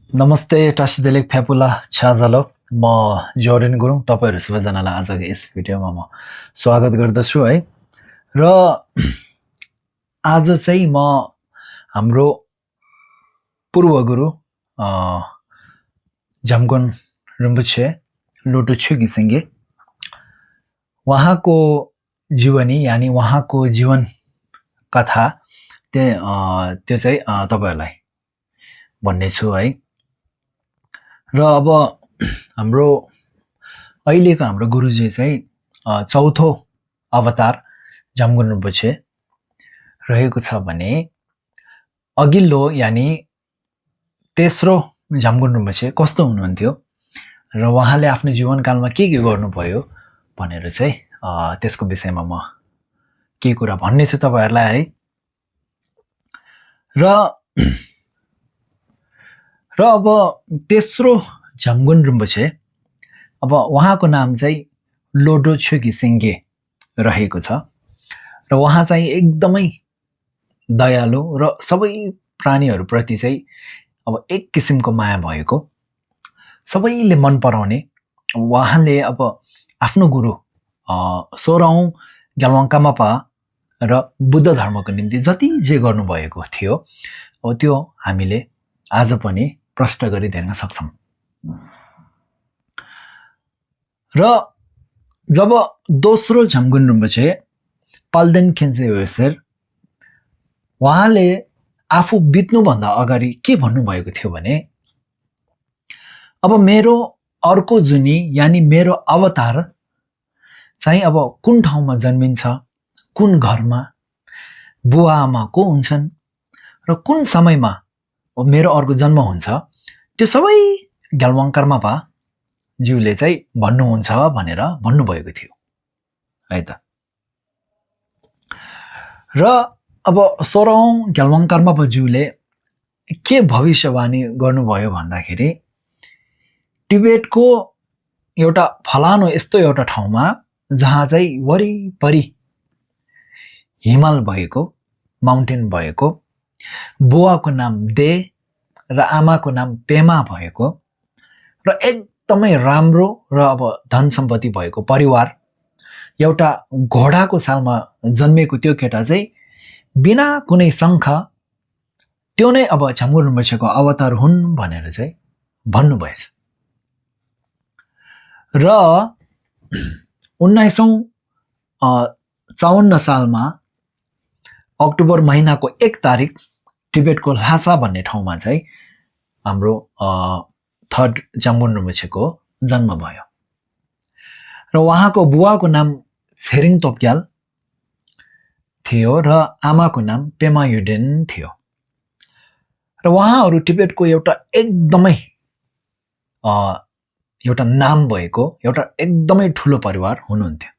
नमस्ते टासिदेलेक फ्यापुला छ्याजलो म जोरिन गुरुङ तपाईहरु सबैजनालाई आजको यस भिडियोमा म स्वागत गर्दछु है। र आज चाहिँ म हाम्रो पूर्व गुरु झम्गोन रिम्पोछे लोटो छ्योगी सिंगे उहाँको जीवनी यानी उहाँको जीवन कथा त्यो चाहिँ तपाईहरुलाई भन्ने छु है। र अब हाम्रो अहिलेको हाम्रो गुरुजी चाहिँ चौथो अवतार झम्गोन रिम्पोछे रहेको छ भने अघिल्लो यानी तेस्रो झम्गोन रिम्पोछे कस्तो हुनुहुन्थ्यो र उहाँले आफ्नो जीवनकालमा के गर्नुभयो भनेर चाहिँ त्यसको विषयमा म केही कुरा भन्ने छु तपाईहरुलाई है। र अब तेस्रो झम्गोन रिम्पोछे अब उहाँको नाम चाहिँ लोटो छ्योगी सिंगे रहेको छ र उहाँ चाहिँ एकदमै दयालु र सबै प्राणीहरुप्रति चाहिँ अब एक किसिमको माया भएको सबैले मन पराउने उहाँले अब आफ्नो गुरु 16औं ग्याल्वाङ्कामापा र बुद्ध धर्मको निम्ति जति जे गर्नुभएको थियो अब त्यो हामीले आज पनि प्रष्ट गरी देख्न सक्छौं। र जब दोस्रो झम्गोन रिम्पोछे पाल्देन खेन्से योसेर उहाँले आफू बित्नु भन्दा अगाडि के भन्नुभएको थियो भने अब मेरो अर्को जुनी यानी मेरो अवतार चाहिँ अब कुन ठाउँमा जन्मिन्छ, कुन घरमा बुवा आमा को हुन्छन् र कुन समयमा मेरो अर्को जन्म हुन्छ त्यो सबै ग्याल्वाङ्कामापा ज्यूले चाहिँ भन्नुहुन्छ भनेर भन्नुभएको थियो है त। र अब 16औं ग्याल्वाङ्कामापा ज्यूले के भविष्यवाणी गर्नुभयो भन्दाखेरि टिबेटको एउटा फलानो यस्तो एउटा ठाउँमा जहाँ चाहिँ वरिपरि हिमाल भएको माउन्टेन भएको बुवाको नाम दे र आमाको नाम पेमा भएको र एकदमै राम्रो र अब धन सम्पत्ति भएको परिवार एउटा घोडाको सालमा जन्मेको त्यो केटा चाहिँ बिना कुनै शङ्ख त्यो नै अब झम्गोन रिम्पोछेको अवतार हुन् भनेर चाहिँ भन्नुभएछ। र 1954 सालमा अक्टोबर महिनाको 1 तारिक टिबेटको ल्हासा भन्ने ठाउँमा चाहिँ हाम्रो थर्ड झम्गोन रिम्पोछेको जन्म भयो र उहाँको बुवाको नाम छेरिङ तोप्ग्याल थियो र आमाको नाम पेमा युडेन थियो र उहाँहरू टिबेटको एउटा एकदमै एउटा नाम भएको एउटा एकदमै ठुलो परिवार हुनुहुन्थ्यो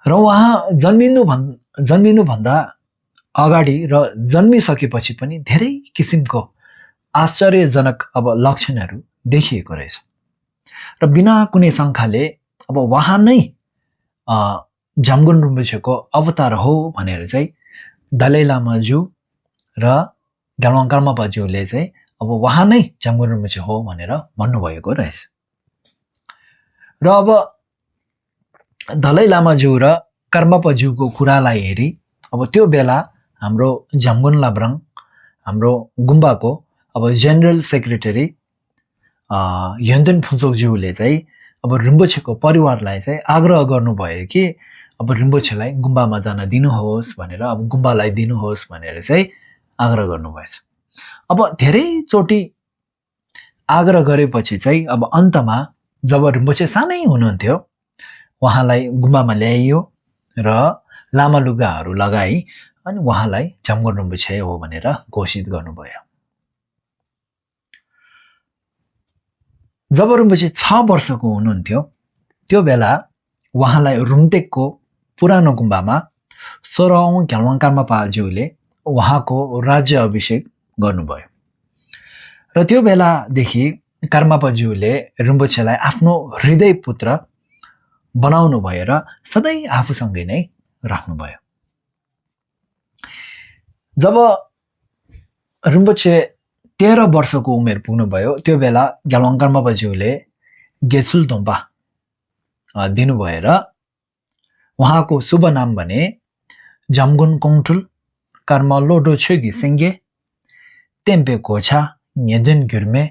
र उहाँ जन्मिनु भन्दा अगाडि र जन्मिसकेपछि पनि धेरै किसिमको आश्चर्यजनक अब लक्षणहरू देखिएको रहेछ र बिना कुनै शङ्काले अब उहाँ नै झम्गोन रिम्पोछेको अवतार हो भनेर चाहिँ दलाई लामा ज्यू र ग्याल्वाङ्कामापा ज्यूले चाहिँ अब उहाँ नै झम्गोन रिम्पोछे हो भनेर भन्नुभएको रहेछ। र अब दलाई लामा ज्यू र कर्मापा ज्यूको कुरालाई हेरी अब त्यो बेला हाम्रो झम्गोन लाब्राङ हाम्रो गुम्बाको अब जनरल सेक्रेटरी यन्देन फुन्चोक ज्यूले चाहिँ अब रिम्पोछेको परिवारलाई चाहिँ आग्रह गर्नुभयो कि अब रिम्पोछेलाई गुम्बामा जान दिनुहोस् भनेर अब गुम्बालाई दिनुहोस् भनेर चाहिँ आग्रह गर्नुभएछ। अब धेरै चोटी आग्रह गरेपछि चाहिँ अब अन्तमा जब रिम्पोछे सानै हुनुहुन्थ्यो उहाँलाई गुम्बामा ल्याइयो र लामा लुगाहरू लगाई अनि उहाँलाई झम्गोन रिम्पोछे हो भनेर घोषित गर्नुभयो। जब रिम्पोछे 6 वर्षको हुनुहुन्थ्यो त्यो बेला उहाँलाई रुम्तेकको पुरानो गुम्बामा 16औं ग्याल्वाङ्कामापा ज्यूले उहाँको राज्य अभिषेक गर्नुभयो र त्यो बेलादेखि कर्मापा ज्यूले रिम्पोछेलाई आफ्नो हृदय पुत्र बनाउनु भयो र सधैँ आफूसँगै नै राख्नुभयो। जब रिम्पोछे 13 वर्षको उमेर पुग्नुभयो त्यो बेला ग्यालवाङकर्मापाज्यूले गेछुल दोम्बा दिनुभयो र उहाँको शुभ नाम भने जमगुन कोङठुल कर्मलोडो छेगी सेङ्गे टेम्पे कोछा न्येदुन गुर्मे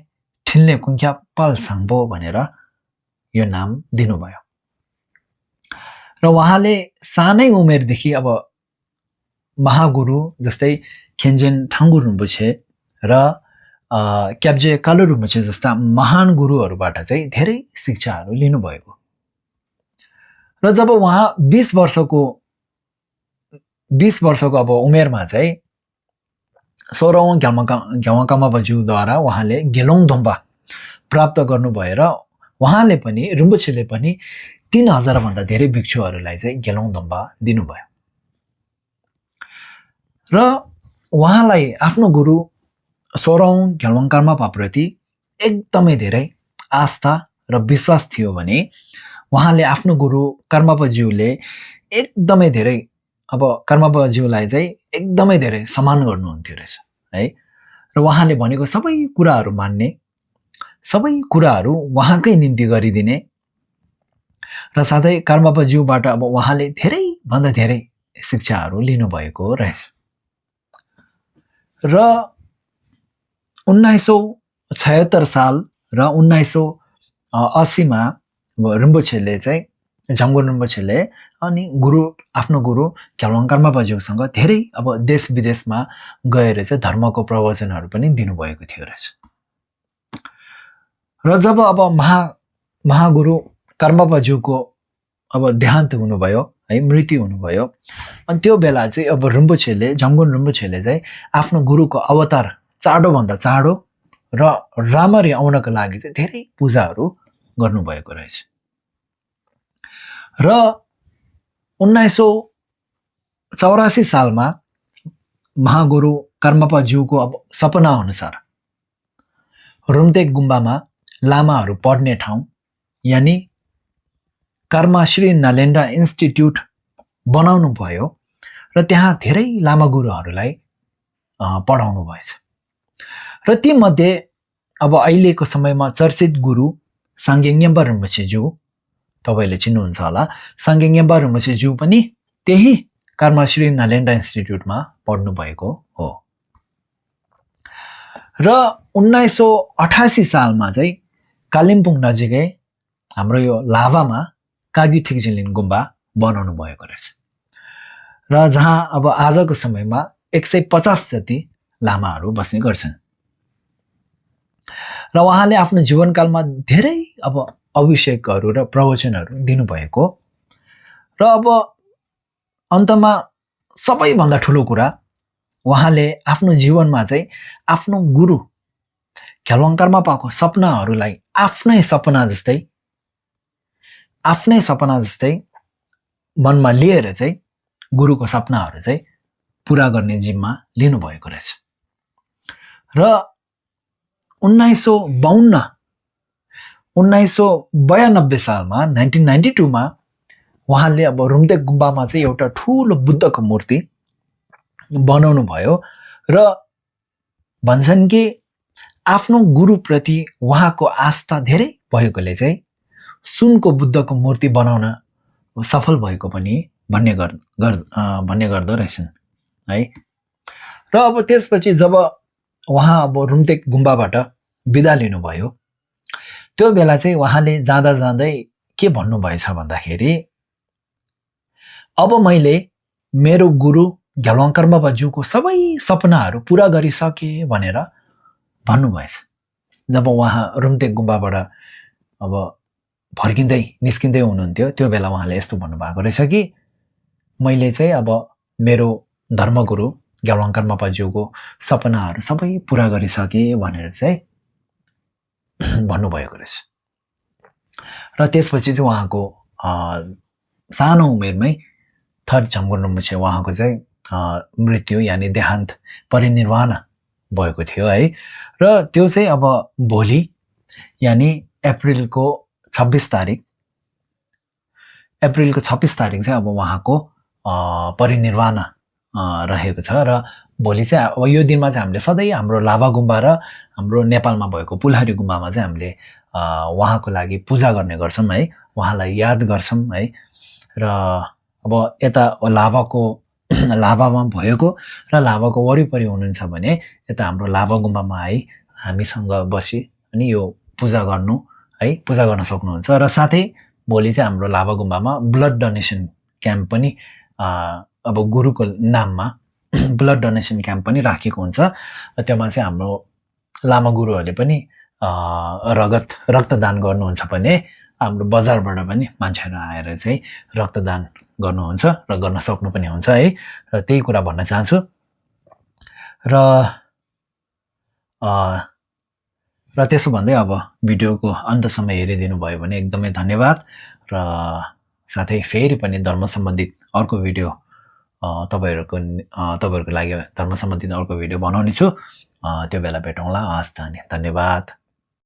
ठिल्ने कुङ्ख्या पाल साङ्बो भनेर यो नाम दिनुभयो र उहाँले सानै उमेरदेखि अब महागुरु जस्तै खेन्जेन ठाङ्गु रिम्पोछे र क्याब्जे कालु रिम्पोछे जस्ता महान गुरुहरूबाट चाहिँ धेरै शिक्षाहरू लिनुभएको र जब उहाँ 20 वर्षको अब उमेरमा चाहिँ 16औं ग्यावाकामापाज्यूद्वारा उहाँले गेलोङ दोम्बा प्राप्त गर्नुभयो र उहाँले पनि रिम्पोछेले पनि 3000 भन्दा धेरै भिक्षुहरूलाई चाहिँ गेलोङ दोम्बा दिनुभयो र उहाँलाई आफ्नो गुरु 16औं ग्यालवाङकर्मापाप्रति एकदमै धेरै आस्था र विश्वास थियो भने उहाँले आफ्नो गुरु कर्मापाज्यूले एकदमै धेरै अब कर्मापाज्यूलाई चाहिँ एकदमै धेरै सम्मान गर्नुहुन्थ्यो रहेछ है र उहाँले भनेको सबै कुराहरू मान्ने सबै कुराहरू उहाँकै निम्ति गरिदिने र साथै कर्मापाज्यूबाट अब उहाँले धेरै भन्दा धेरै शिक्षाहरू लिनुभएको रहेछ र 1976 साल र 1980 मा रिम्पोछेले चाहिँ जमगुन रिम्पोछेले अनि आफ्नो गुरु ग्यालवाङकर्मापाज्यूसँग धेरै अब देश विदेशमा गएर चाहिँ धर्मको प्रवचनहरू पनि दिनुभएको थियो रहेछ र जब अब महागुरु कर्मापाज्यूको अब देहान्त हुनुभयो है मृत्यु हुनुभयो अनि त्यो बेला चाहिँ अब रिम्पोछेले जमगुन रिम्पोछेले चाहिँ आफ्नो गुरुको अवतार चाँडोभन्दा चाँडो र राम्ररी आउनको लागि चाहिँ धेरै पूजाहरू गर्नुभएको रहेछ र 1984 सालमा महागुरु कर्मापाज्यूको अब सपना अनुसार रुम्तेक गुम्बामा लामाहरू पढ्ने ठाउँ यानी कर्माश्री नालेन्डा इन्स्टिट्युट बनाउनु भयो र त्यहाँ धेरै लामा गुरुहरूलाई पढाउनु भएछ र ती मध्ये अब अहिलेको समयमा चर्चित गुरु साङ्गेङ येम्बा रिम्पोछेज्यू तपाईले चिन्नुहुन्छ होला साङ्गेङ येम्बा रिम्पोछेज्यू पनि त्यही कर्माश्री नालेन्डा इन्स्टिट्युटमा पढ्नु भएको हो र 1988 सालमा चाहिँ कालिम्पोङ नजिकै हाम्रो यो लाभामा कागी थिक्जिलिङ गुम्बा बनाउनु भएको रहेछ र जहाँ अब आजको समयमा 150 जति लामाहरू बस्ने गर्छन् र उहाँले आफ्नो जीवनकालमा धेरै अब अभिषेकहरू र प्रवचनहरू दिनुभएको र अब अन्तमा सबैभन्दा ठुलो कुरा उहाँले आफ्नो जीवनमा चाहिँ आफ्नो गुरु ग्यालवाङकर्मापाको सपनाहरूलाई आफ्नै सपना जस्तै मनमा लिएर चाहिँ गुरुको सपनाहरू चाहिँ पुरा गर्ने जिम्मा लिनुभएको रहेछ र 1992 सालमा 1992 मा उहाँले अब रुम्तेक गुम्बामा चाहिँ एउटा ठुलो बुद्धको मूर्ति बनाउनु भयो र भन्छन् कि आफ्नो गुरुप्रति उहाँको आस्था धेरै भएकोले चाहिँ सुनको बुद्धको मूर्ति बनाउन सफल भएको पनि भन्ने गर्दो रहेछन् है र अब त्यसपछि जब उहाँ अब रुम्तेक गुम्बाबाट बिदा लिनुभयो त्यो बेला चाहिँ उहाँले जाँदा जाँदै के भन्नुभएछ भन्दाखेरि अब मैले मेरो गुरु ग्यालवाङकर्मापाज्यूको सबै सपनाहरू पुरा गरिसके भनेर भन्नुभएछ जब उहाँ रुम्तेक गुम्बाबाट अब निस्किँदै हुनुहुन्थ्यो त्यो बेला उहाँले यस्तो भन्नुभएको रहेछ कि मैले चाहिँ अब मेरो धर्मगुरु ग्यालवाङकर्मापाज्यूको सपनाहरू सबै पुरा गरिसके भनेर चाहिँ भन्नुभएको रहेछ र त्यसपछि चाहिँ उहाँको सानो उमेरमै थर्ड जमगुन रिम्पोछे उहाँको चाहिँ मृत्यु यानि देहान्त परिनिर्वाण भएको थियो है र त्यो चाहिँ अब भोलि यानि अप्रिलको 26 तारिक चाहिँ अब उहाँको परिनिर्वाण रहेको छ र भोलि चाहिँ अब यो दिनमा चाहिँ हामीले सधैँ हाम्रो लाभा गुम्बा र हाम्रो नेपालमा भएको पुलहारी गुम्बामा चाहिँ हामीले उहाँको लागि पूजा गर्ने गर्छौँ है, उहाँलाई याद गर्छौँ है। र अब यता लाभामा भएको र लाभाको वरिपरि हुनुहुन्छ भने यता हाम्रो लाभा गुम्बामा है हामीसँग बसी अनि यो पूजा गर्न सक्नुहुन्छ। र साथै भोलि चाहिँ हाम्रो लाभा गुम्बामा ब्लड डोनेसन क्याम्प पनि अब गुरुको नाममा ब्लड डोनेसन क्याम्प पनि राखेको हुन्छ। त्योमा चाहिँ हाम्रो लामा गुरुहरूले पनि रक्तदान गर्नुहुन्छ भने हाम्रो बजारबाट पनि मान्छेहरू आएर चाहिँ रक्तदान गर्नुहुन्छ र गर्न सक्नु पनि हुन्छ है। र त्यही कुरा भन्न चाहन्छु। र त्यसो भन्दै अब भिडियोको अन्तसम्म हेरिदिनु भयो भने एकदमै धन्यवाद। र साथै फेरि पनि धर्म सम्बन्धित अर्को भिडियो तपाईँहरूको लागि धर्म सम्बन्धित अर्को भिडियो बनाउने छु। त्यो बेला भेटौँला। हस् त, धन्यवाद।